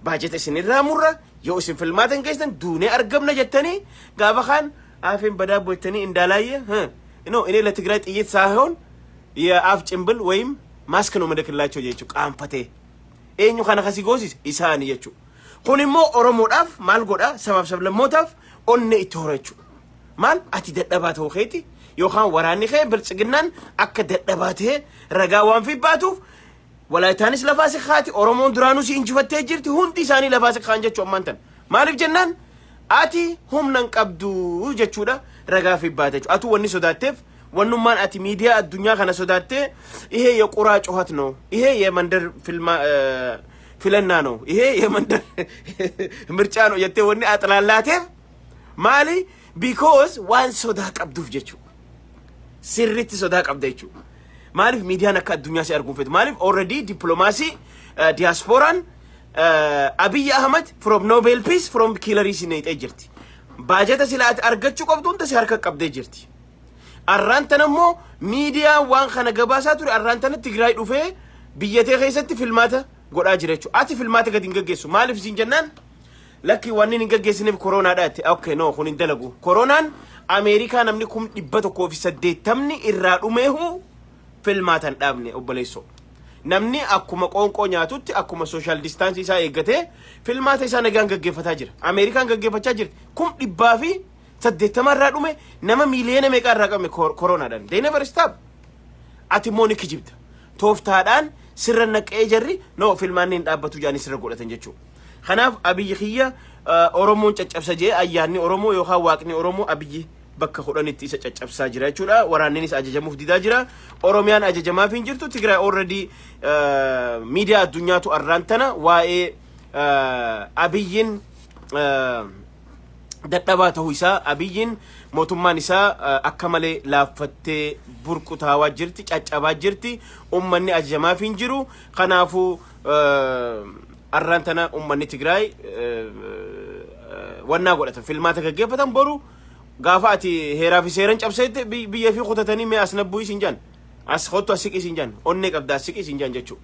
baajeta isinirraa murra, yoo isin filmaata geggeessitan duunee argamna jettanii, gaafa kaan አፌን በዳቦ jettanii እንዳላየ no እኔ ለትግራይ ጥይት ሳይሆን የአፍ ጭንብል ወይም ማስክ ነው ምልክላቸው jechuu. Qaanfatee eenyu kana kasi goosise? Isaani jechuu. Kun immoo Oromoodhaaf maal godha? Sabaaf sablammootaaf onne itti hora jechuu. Maal, ati dadhabaa ta'uu keeti yookaan waraanni kee Biltsiginnaan akka dadhabaa ta'e ragaa waan fi baatuuf, Walaayitaanis lafaa si kaati, Oromoon duraanuu si injifattee jirti, hundi isaanii lafaa si kaan jechuu ammaan tan. Maaliif jennaan, ati humna hin qabdu jechuudha, ragaa fi baate jechuudha. Atu wanni sodaatteef, wannummaan ati miidiyaa addunyaa kana sodaattee, ይሄ የቁራ ጩኸት ነው፣ ይሄ የመንደር ፊልማ ፊለና ነው፣ ይሄ የመንደር ምርጫ ነው jettee wanni axlaalaateef maali? Because waan sodaa qabduuf jechuudha. Sirriitti sodaa qabda jechuudha. Maaliif miidiyaan akka addunyaa si arguun feetu? Maaliif already dippiloomaasii diyaaspooraan Abiy Ahmad from Nobel Peace from killerii si neexee jirti. Baajata sila ati argachuu qabdu hunda si harka qabdee jirti. Arraan tana immoo miidiyaan waan kana gabaasaa ture arraan tana Tigraay dhufee biyyatee keessatti filmaata godhaa jira jechuudha. Ati filmaata gadi hin gaggeessu. Maaliif siin jennaan, lakki wanni hin gaggeessineef koroonaadha jette. Okay, no, kun hin dalagu. Kooroonaan Ameerikaa namni 180,000 irraa dhumeehu filmaata hin dhaabne, obboleessoo. Namni akkuma qoonqoo nyaatutti, akkuma social distance isaa eeggatee filmaata isaa nagaan gaggeeffataa jira. Ameerikaan gaggeeffachaa jirti. Dhibba fi 80 irraa dhume, nama miiliyoona meeqaa irraa qabame koronaadhaan. They never stop. Ati immoo ni kijibda. Tooftaadhaan sirra naqee jarri no filmaanni hin dhaabbatu jedhanii sirra godhatan jechuudha. Kanaaf Abiyyi kiyya, Oromoon caccabsa jee, ayyaanni Oromoo yookaan Waaqni Oromoo Abiyyi bakka 10tti isa caccabsaa jira jechuudha. Waraanninis ajajamuuf didaa jira. Oromiyaan ajajamaaf hin jirtu. Tigraay already miidiyaa addunyaatu arraan tana waa'ee Abiyyiin dadhabaa ta'uu isaa, Abiyyiin mootummaan isaa akka malee laaffattee burqutaawaa jirti, caccabaa jirti, ummanni ajajamaaf hin jiru. Kanaafuu arraan tana ummanni Tigraay wannaa godhatan, filmaata gaggeeffatan. Boru gaafa ati heeraa fi seeran cabseette biyya fi kutatanii, mee as nabbuu isin jaan, as kottu, as siqi isin jaan, onnee qabda, as siqi isin jaan jechuudha.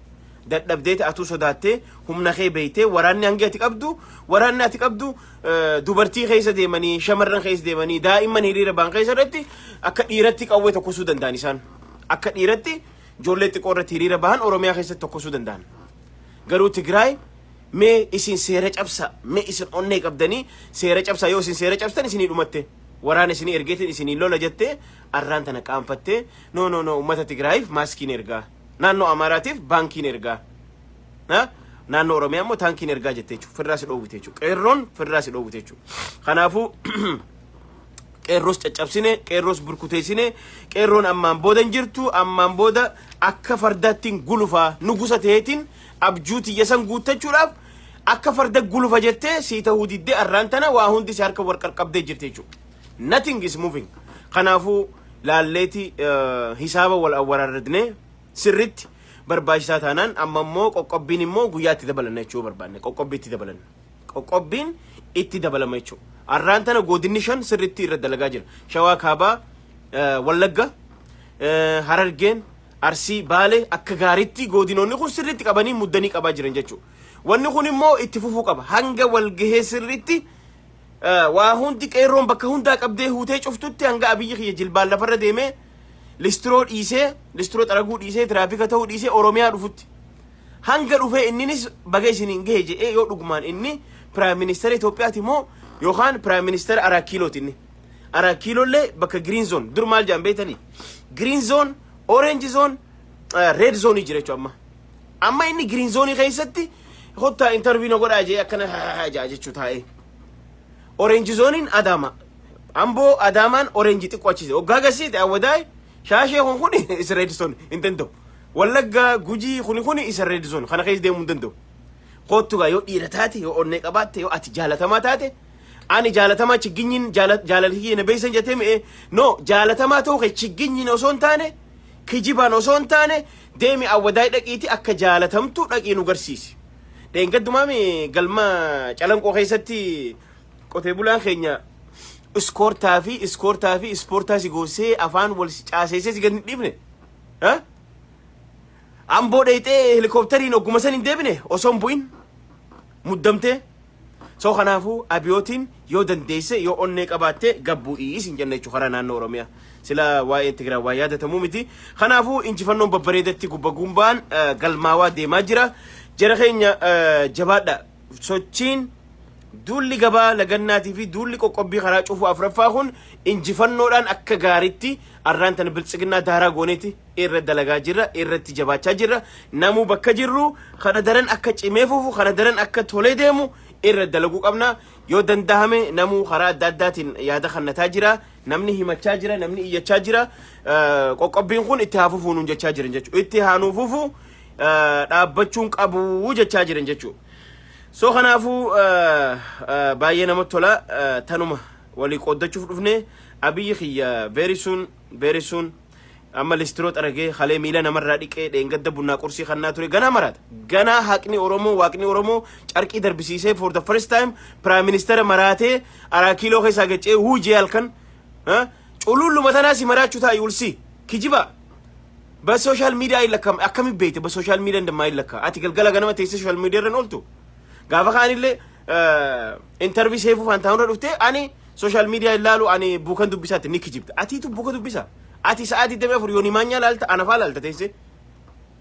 Dadhabdeeti atuu sodaattee, humna kee beeytee, waraanni hangi ati qabdu, waraanni ati qabdu dubartii keessa deemanii, shamarran keessa deemanii, daa'imman hiriira baan keessa irratti akka dhiiratti qawwee tokkosuu danda'an. Isaan akka dhiiratti ijoollee xiqqoo irratti hiriira bahan Oromiyaa keessatti tokkosuu danda'an. Garuu Tigraay, mee isin seera cabsa, mee isin onnee qabdanii seera cabsa? Yoo isin seera cabstan isinii dhumatte. Waraana isinii ergeetiin isinii lola jettee arraan tana qaanfattee, no, no, no, ummata Tigraayiif maaskiin ergaa, naannoo Amaaraatiif baankiin ergaa, naannoo Oromiyaa immoo taankiin ergaa jettee jechuudha. Firraa si dhoowwite jechuudha. Qeerroon firraa si dhoowwite jechuudha. Kanaafuu qeerroos caccabsine, qeerroos burkuteessine. Qeerroon ammaan booda hin jirtu. Ammaan booda akka fardaattiin gulufaa, nugusa ta'eetiin abjuu tiyya san guuttachuudhaaf akka farda gulufa jettee sii ta'uu diddee, arraan tana waa hundi si harka wal qarqabdee jirti jechuudha. Nothing is moving. Kanaafuu laalleeti hisaaba wal awwaraarradnee sirritti barbaachisaa taanaan amma immoo qoqqobbiin immoo guyyaa itti dabalanna jechuu barbaanne, qoqqobbii itti dabalanna. Qoqqobbiin itti dabalama jechuudha. Arraan tana godinni shan sirritti irra dalagaa jira. Shawaa Kaabaa, Wallagga, Harargeen, Arsii, Baalee akka gaariitti godinoonni kun sirriitti qabanii muddanii qabaa jiran jechuudha. Wanni kun immoo itti fufuu qaba. Hanga walgahee sirriitti waa hundi qeerroon bakka hundaa qabdee huutee cuftutti, hanga Abiyyi kiyya jilbaan lafarra deemee listiroo dhiisee, listiroo xaraguu dhiisee, tiraafika ta'uu dhiisee Oromiyaa dhufutti. Hanga dhufee inninis baga isiniin gahe jedhee, yoo dhugumaan inni prime ministeera Itoophiyaati moo yookaan prime ministeera Araa Kiilooti inni. Araa Kiiloollee bakka green zone dur maal jedhan beektanii? Green zone, orange zone, red zone jira jechuudha amma. Amma inni green zone keessatti kottaa interview na godhaa jee akkana jaa jechuu taa'ee. Orange zoneiin Adaama. Amboo Adaamaan orange xiqqoo achiise. Waggaa gasiite Awwadaay Shaashee kun isa red zone hin danda'u. Wallaggaa Gujii kuni isa red zone kana keessa deemuu hin danda'u. Kottu gaa, yoo dhiira taate, yoo onnee qabaatte, yoo ati jaalatamaa taate, ani jaalatamaa chigginyiin jaalalli na beeysan jettee mi'ee, no, jaalatamaa ta'uu kee chigginyiin osoo hin taane, kijibaan osoo hin taane, deemi Awwadaay dhaqiiti akka jaalatamtu dhaqii nu garsiisi. Dheengaddumaami galma Calanqoo keessatti qotee bulaan keenya iskoortaa fi iskoortaa fi ispoortaa si goosee afaan wal si caaseessee si gad hin dhiifne. Amboo dheeyxee helikooптariin ogguma san hin deebine osoo hin bu'in muddamtee. So kanaafuu Abiyootiin yoo dandeesse, yoo onnee qabaatte, gabbu'ii isin jenna jechuudha karaa naannoo Oromiyaa. Sila waa'een Tigraay waa yaadatamuu miti. Kanaafuu injifannoon babbareedatti gubba gumbaan galmaawaa deemaa jira. Jara keenya, jabaadha. Sochiin duulli gabaa lagannaatii fi duulli qoqqobbii karaa cufuu afuraffaa kun injifannoodhaan akka gaariitti arraan tana Biltsiginnaa daaraa gooneeti irra dalagaa jirra, irratti jabaachaa jirra. Namuu bakka jirru kana daran akka cimee fufu, kana daran akka tolee deemu irra dalaguu qabna. Yoo dandahame namuu karaa adda addaatiin yaada kannataa jira, namni himachaa jira, namni iyyachaa jira. Qoqqobbiin kun itti haa fufuu nuun jechaa jiran jechuudha. Itti haa nuu fufu, dhaabbachuun qabu jechaa jiran jechuudha. So kanaafuu baay'ee namatti tola. Tanuma walii qooddachuuf dhufne. Abiyyi kiyya very soon, very soon. Amma listiroo xaragee halee miila namarraa dhiqee, dheengadda bunnaa qursii kannaa ture, ganaa maraata. Ganaa haqni Oromoo, Waaqni Oromoo carqii darbisiisee for the first time prime minister maraatee Araa Kiiloo keessaa gacee huujee halkan cululluma tanaa si maraachuu ta'a yulsi kijiba. Ba social media hin lakkam, akkami beekte? Ba social media ndammaa hin lakka. Ati galgala ganama teessee social media irra ooltu. Gaafa kaanillee interview Seefuu Faantaahun dhuftee, ani social media hin laalu, ani buukan dubbisaatti ni kijibta. Atiitu buuka dubbisa. Ati sa'aa 24 yoonii maanyaa laalta, anafaa laalta teessee.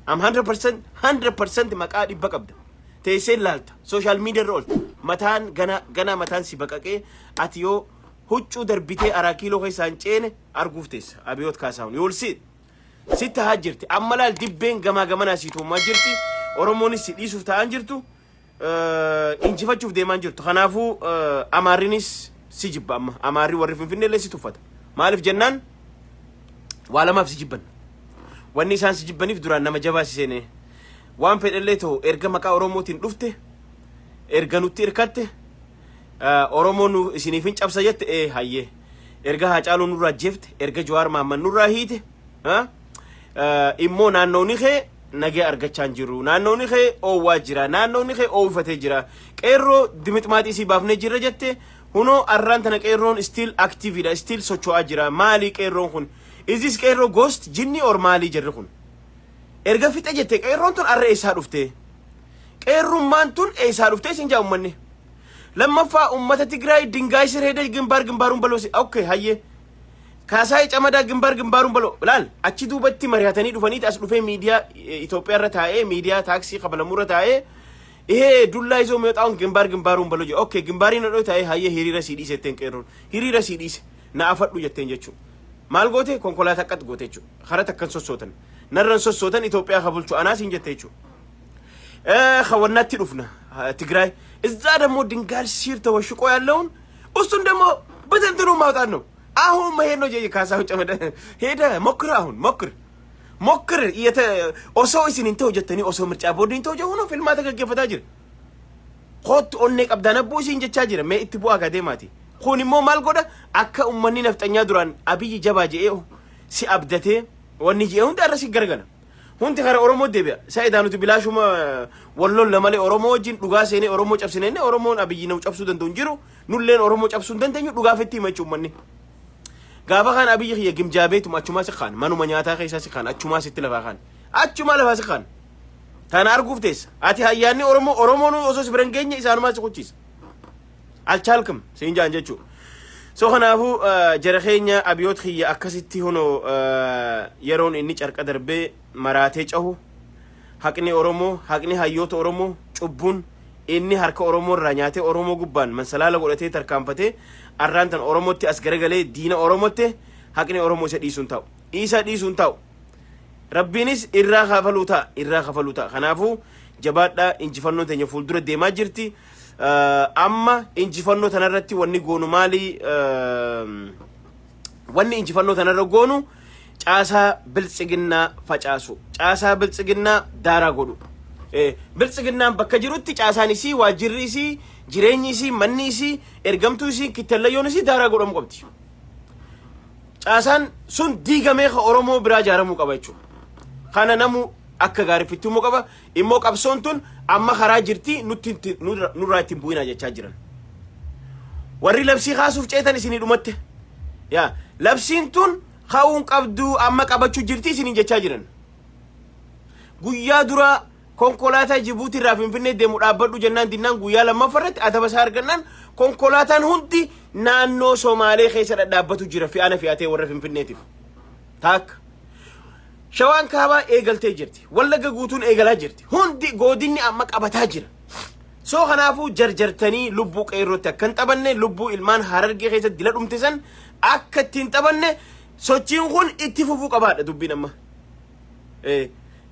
Am 100% 100% maqaa dhibba qabda. Teessee laalta. Social media irra oolta. Mataan gana gana mataan si baqaqee ati yoo Huccuu darbitee araa kiiloo keessaa hin ceene arguuf teessa. Abiyoot Kaasaahun. Yoolsi sitti haa jirti. Amma laal, dibbeen gamaa gamanaa sii tuumaa jirti. Oromoonis si dhiisuuf ta'an jirtu. Injifachuuf deemaa jirtu. Kanaafuu Amaarrinis si jibba amma. Amaarri warri Finfinnee illee si tuffata. Maaliif jennaan, waa lamaaf si jibban. Wanni isaan si jibbaniif, duraan nama jabaa si seene. Waan fedhallee ta'u, erga maqaa Oromootiin dhufte, erga nutti hirkatte, Oromoon nu isiniif hin cabsa jette, ee hayyee. Erga Haacaaluu nurraa jeefte, erga Jawaar Mahammad nurraa hiite, immoo naannooni kee nagee argachaa hin jiru. Naannooni kee oowwaa jira. Naannooni kee oowwifatee jira. Qeerroo dimixmaaxii sii baafnee jirra jette. Hunoo arraan tana qeerroon still activeidha. Still socho'aa jira. Maali qeerroon kun? Is this qeerroo ghost, jinni or maalii jirri kun? Erga fixe jette, qeerroon tun arra eessaa dhufte? Qeerrummaan tun eessaa dhufte isin jaa uummanni? Lammaffaa, uummata Tigraay ድንጋይ ስር ሄደ ግንባር ግንባሩን በለው. Okay, hayyee. Kaasaayii Camadaa ግንባር ግንባሩን በለው. Laal, achi duubatti mari'atanii dhufaniiti as dhufee miidiyaa Itoophiyaa irra taa'ee, miidiyaa taaksii kafalamuu irra taa'ee, ይሄ ዱላ ይዞ የሚወጣውን ግንባር ግንባሩን በለው jedhe. Okay, ግንባሪin hodhoo taa'ee, hayyee, hiriira sii dhiise jetteen. Qeerroon hiriira sii dhiise na afadhu jetteen jechuudha. Maal goote? Konkolaataa qat goote jechuudha. Karaa takkan sossootan. Narran sossootan, Itoophiyaa ka bulchu anaas hin jette jechuudha. ከወናቲ dhufna ትግራይ እዛ ደግሞ ድንጋይ ሲር ተወሽቆ ያለውን እሱን ደግሞ በትንትኑ ማውጣት ነው። አሁን መሄድ ነው። ካሳሁን ጨመዳ ሄደ ሞክር፣ አሁን ሞክር ሞክር። Osoo isin hin ta'u jettanii, osoo mircaa boordii hin ta'u jedhu filmaata gaggeeffataa jira. Kootti onnee qabdaa nabbuu isin jechaa jira. Mee itti bu'aa gadeemaati. Kun immoo maal godha? Akka uummanni nafxanyaa duraan Abiyyi jabaa je'ee si abdatee wanni je'ee hundi arra si gargala. Hundi kara Oromoo deebi'a. Sa'idaa nuti bilaashuma wallolla malee Oromoo wajjin dhugaa seenee Oromoo cabsinee Oromoon Abiyyi nu cabsuu danda'u hin jiru. Nulleen Oromoo cabsuu hin dandeenyu, dhugaaf itti hima jechuun uummanni. Gaafa kaan Abiyyi kiyya gimjaabeetuma achumaa si kaan, manuma nyaataa keessaa si kaan, achumaa sitti lafaa kaan, achumaa lafaa si kaan. Tana arguuf teessa. Ati hayyaanni Oromoo, Oromoon osoo si bira hin geenye isaanumaa si kuchisa. አልቻልክም siin jaan jechuudha. So kanaafuu jara keenya, Abiyoot kiyya akkasitti hunoo yeroon inni carqa darbee maraatee cahu, haqni Oromoo, haqni hayyoota Oromoo, cubbuun inni harka Oromoo irraa nyaatee Oromoo gubbaan mansalaala godhatee tarkaanfatee arraan tan Oromootti as garagalee diina Oromootti, haqni Oromoo isa dhiisuun ta'u. Isa dhiisuun ta'u. Rabbiinis irraa kafaluu ta'a. Irraa kafaluu ta'a. Kanaafuu jabaadhaa, injifannoon teenya fuuldura deemaa jirti. Amma injifannoo tanarratti wanni goonu maali? Wanni injifannoo tanarra goonu caasaa Biltsiginnaa facaasu. Caasaa Biltsiginnaa daaraa godhu. Biltsiginnaan bakka jirutti caasaan isii, waajjirri isii, jireenyi isii, manni isii, ergamtuu isii, kittallayyoon isii daaraa godhamuu qabdi. Caasaan sun diigamee ka Oromoo biraa ijaaramuu qaba jechuudha. Kana namu akka gaariitti himuu qaba. Immoo qabsoon tun amma karaa jirti, nutti nurraa ittiin bu'inaa jechaa jiran. Warri labsii kaasuuf ceetan isinii dhumatte. Yaa, labsiin tun ka'uun qabdu, amma qabachuu jirti isiniin jechaa jiran. Guyyaa dura konkolaataa Jibuutii irraa Finfinnee deemu dhaabbadhu jennaan dinnaan, guyyaa lammaffaa irratti adaba isaa argannaan konkolaataan hundi naannoo Somaalee keessa dhadhaabbatu jira fe'ana fe'atee warra Finfinneetiif. Taakka. Shawaan Kaabaa eegaltee jirti. Wallagga guutuun eegalaa jirti. Hundi godinni amma qabataa jira. So kanaafuu jarjartanii lubbuu qeerrootti akka hin taphanne, lubbuu ilmaan Harargee keessatti dila dhumte san akka ittiin taphanne, sochiin kun itti fufuu qabaadha dubbiin amma.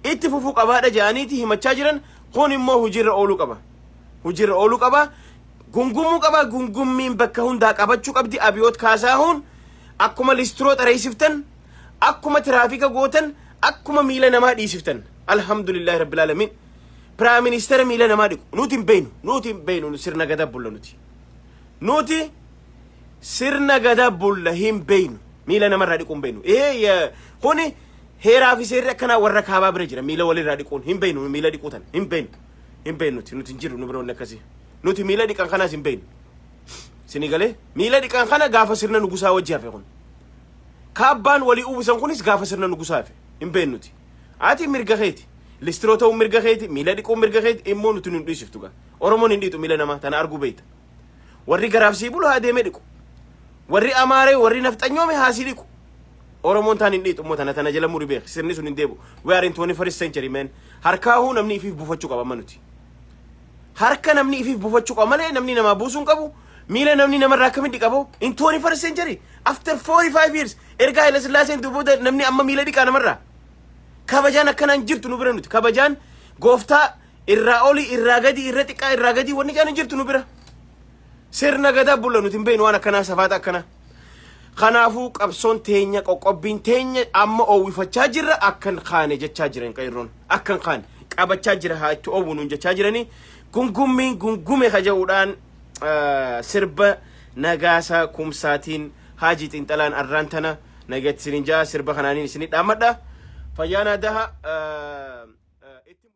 Itti fufuu qabaadha jedhaniiti himachaa jiran. Kun immoo hojiirra ooluu qaba. Hojiirra ooluu qaba. Gungumuu qaba. Gungummiin bakka hundaa qabachuu qabdi. Abiyoot Kaasaahuun akkuma listiroo xareessiftan, akkuma tiraafika gootan, akkuma miila namaa dhiisiftan. الحمد لله رب العالمين. Prime ministeera miila namaa dhiqu. Nuti hin beeynu. Nuti hin beeynu, sirna gadaa bulla nuti. Nuti sirna gadaa bulla, hin beeynu. Miila namarraa dhiquu hin beeynu. Ee, kuni heeraa fi seerri akkanaa warra kaabaa bira jira. Miila walirraa dhiquun hin beeynu, miila dhiquu tan hin beeynu. Hin beeynu nuti, nuti hin jirru nu bira wanni akkasii. Nuti miila dhiqan kanaas hin beeynu. Sini galee, miila dhiqan kana gaafa sirna nugusaa wajji hafe kun. Kaabbaan walii uwwisan kunis gaafa sirna nugusaa hafe. Hin beeynu nuti. Ati mirga keeti. Listiroo ta'uun mirga keeti, miila dhiquun mirga keeti, immoo nuti nun dhiisiftu gaa. Oromoon hin dhiitu miila namaa, tana arguu beeyta. Warri garaaf sii bulu haa deemee dhiqu. Warri Amaaree, warri nafxanyoome haa sii dhiqu. Oromoon taan hin dhiitu immoo tana jala muri beek. Sirni sun hin deebu. We are in 21st century, man. Harkaahuu namni ifiif buufachuu qaba amma nuti. Harka namni ifiif buufachuu qaba malee namni namaa buusuu hin qabu. Miila namni namarraa akkamitti dhiqabu? In 21st century, after 45 years, erga Haile Sillaaseen booda namni amma miila dhiqaa namarraa. Kabajaan akkanaan jirtu nu bira. Nuti kabajaan gooftaa irraa olii, irraa gadi, irra xiqqaa, irraa gadi wanni jaan hin jirtu nu bira. Sirna gadaa bulla, nuti hin beeknu waan akkanaa, safaata akkanaa. Kanaafuu qabsoon teenya, qoqqobbiin teenya amma oowwifachaa jirra. Akkan kaane jechaa jiran, qeerroon akkan kaane qabachaa jira, haa itti oowwu nuun jechaa jiranii. Gungummiin gungume kaja'uudhaan sirba Nagaasaa Kumsaatiin Haajii Xinxalaan arraan tana nagatti isinin jaa, sirba kanaaniin isinii dhaammadha. Fayyaanaa daha.